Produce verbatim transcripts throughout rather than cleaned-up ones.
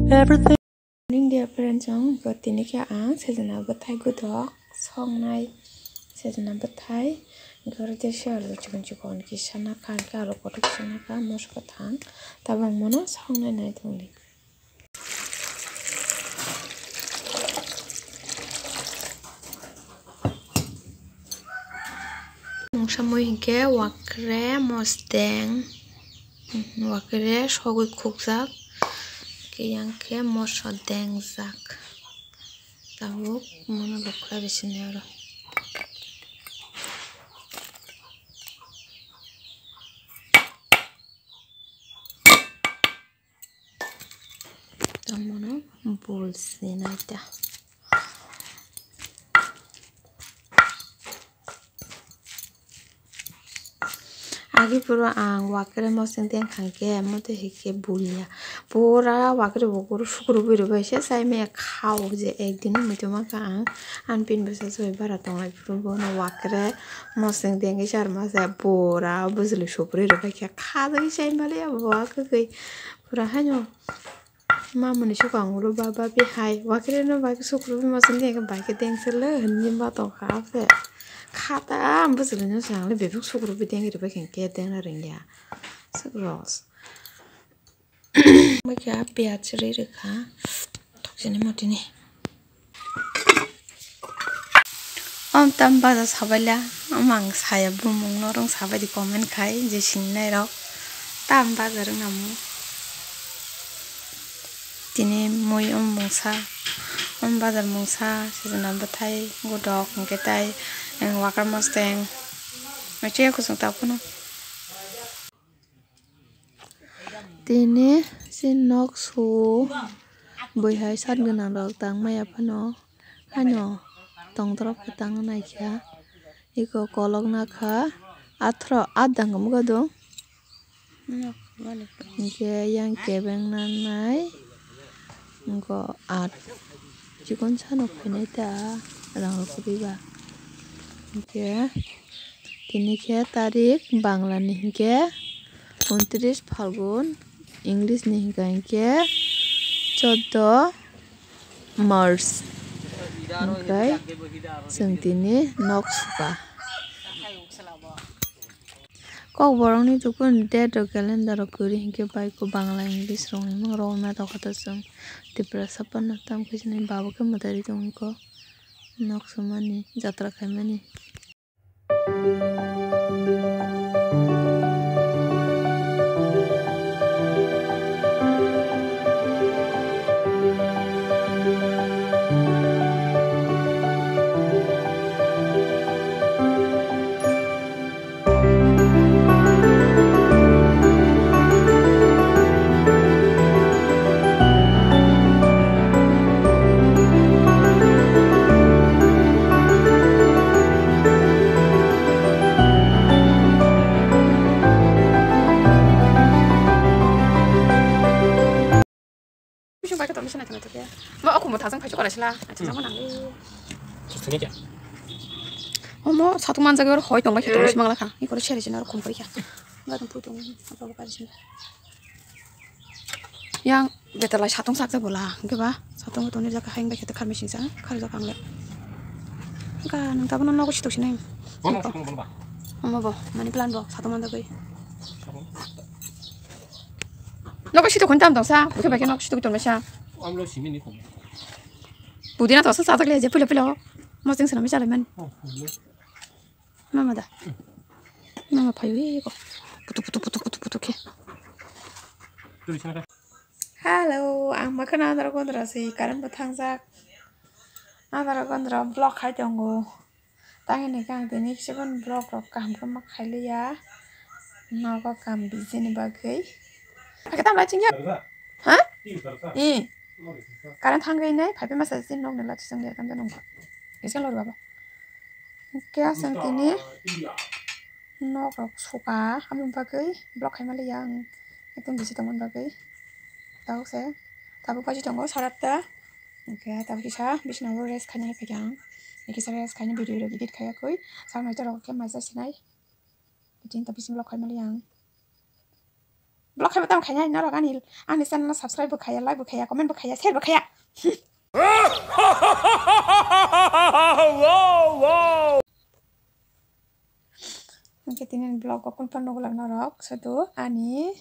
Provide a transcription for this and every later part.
Everything. Morning, dear friends, ang ko tini khe ang sejna bwthai gudok songnai, sejna bwthai goro de se alo chikon chikon kisa na kha, khe alo kothok kisa na kha, moso kwthang tabang mono songnai nai tongdi. Mungsa mui hinkhe wakre mosdeng, wakre sogwi khukjak, khe yang khe moso dengjak. Tabuk mono lok khlai rw sini oro. Tamo no bul sinai ta. Agi puro ang wakre moseng teng kha khe, mote hai khe bulia. Pura wakre bo guru sukru bui rw bai se chai maya kha o je ek din muitu ma kha ang. Ang pin bwsa soi bara tong lai phuru bono wakre moseng teng khe char ma se pura bwswli sukru rw bai khe kha jagwi chai ma le abo wa kwkwi. Pura haino. Mamoni swkang ulo ba babi hai, wakireno bai khe sukrobi mosong tei khe bai khe dengse le hinwi ma tong kha se. Kha ta bwswlino swkang le bebak sukrobi dengri bai khe khe dengna rwngya. Sukros. Bai khe piyaj rwi rwkha. Thokjani motini. Om tam baja sabaila, om ang saya bumung norong sabai di comment khai je sinai rok. Tam baja rwng namu. Tini mui om mungsa, om bajar mungsa, sejana bwthai gudok hwnkhe tai, ang wakar mosteng. Maichaya kusung ta phano. Tini si nok su-o bui hai sat gwnang rok tang maya phano haino tongdorop khe tang naikha. Iko kolok nakha athro adang muga dong. Hinkhe yang kebeng nanai. Wngkha at chikon sano phainai ta rang rok kwrwi ba. Hinkhe tini khe tarik Bangla ni hinkhe untris Phalgun, English ni hinkha hinkhe choddo March. Hinkhe chwng tini nok suka. Kokborokni tukun date rok calendar rok kwrwi hinkhe bai ko Bangla English rokni mung rok naitokha ta chwng Tiprasa phano tam khe chini babo khe mwtari tongwi ko nok sumani jatra khaimani. Bising bai khe tongmisa naithok naithok khe. Ma o khumbo thajang phaichu koraisla. Naithok jangma nangli. Sini kya? Omo satung manjak oro hoi tongbai khe tongmisa mangla kha. Ni kore seri jina oro khum pai kha. Gadung pui tong. Apa buka di sini. Yang betalai satung sakjak bola. Hingke ba satung tongni jaka haing bai khe te kharmai singsa. Kharjak ang le. Hingka nang tabuk no nogo sitok sinai. Omo bo mani plan bo satung manjak bai. Nogo sitok hwn tam tongsa, bwkhe bai khe nogo sitok tongmasa. Amlo simi ni khum. Pudina tongsa sajak le je puila puila o. Moseng swnamwi chalai mani. Oh, puila. Mama da. Mama phaio eko. Putu putu putu putu putu khe. Tuli sana. Hello, ang makhana andro gondro si current bo thangjak. Andro gondro block khai tongo. Tangwi ni khe ang tini kisa phano vlog rok kaham khe ma khailiya. Nogo kam bijini bagwi. Ake tam lai chingya. Ha? I. Current thangwi nai phaiphai masa chini nokni lati chwngya tam jani wngkha. Kisa lori babo. Khe aswng tini nok rok suka aboni bagwi vlog khaima liya ang. Ekdom busy tongmani bagwi. Tabuk se tabuk paisi tongo saratta. Hingke tabuk kisa bisina o rest khainani phaikha ang. Kisa rest khaina video rok edit khaiya koi. Sak nai torok khe maisa sinai. Chini ta bising vlog khaimani ang. Vlog khaiba tamo khainai norok ani, ani channel no subscribe bo khaiya, like bo khaiya, comment bo khaiya, share bo khaiya. Hwnkhe tini vlog o kung phano nugulak norok, soto ani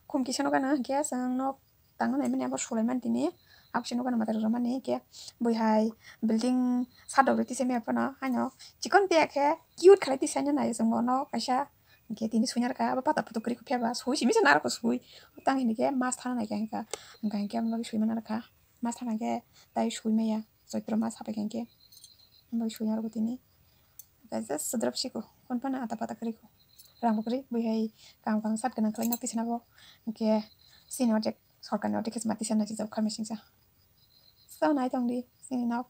khum kisa nukha na hwnkhe chwng nok tangna naimani abo sulaiman tini. Abo kisa nukha na mata rwmani hwnkhe bui hai building sadok rwi tisa maya phano haino chikon tiya khe cute khalai tisaino nai chwng bono kaisa. Hwnkhe tini suina rwkha abo pata photo kwrwi khe phiyaba sui simi se narwkha sui tang hinkhe mas thana naikha hwnkha hwnkha hwnkhe aboni bagwi suimana rwkha. Mas thana khe tai sui maya, Choitro mas hapai khe hwnkhe. Abo sui narwgo tini. Hwnkhe just sodrop siko, kon phano ata pata kwrwi ko. Rang bo kwrwi, bui hai kaham kaham sat gwnang khlai nok tisana bo. Hwnkhe chini order, sorkarni order khe ma tisana jijak kharmai singsa. So nai tong di, chini nok.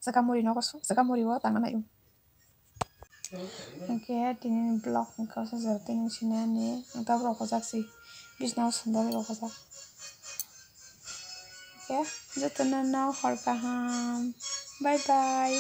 Chwka muri nogo, chwka muri o tangna nai o. Hwnkhe tini vlog ni kaisa jora tini sinani ang tabuk rok hojak si bisna o sundari rok hojak. Hwnkhe jotono no hor kaham. Bye bye.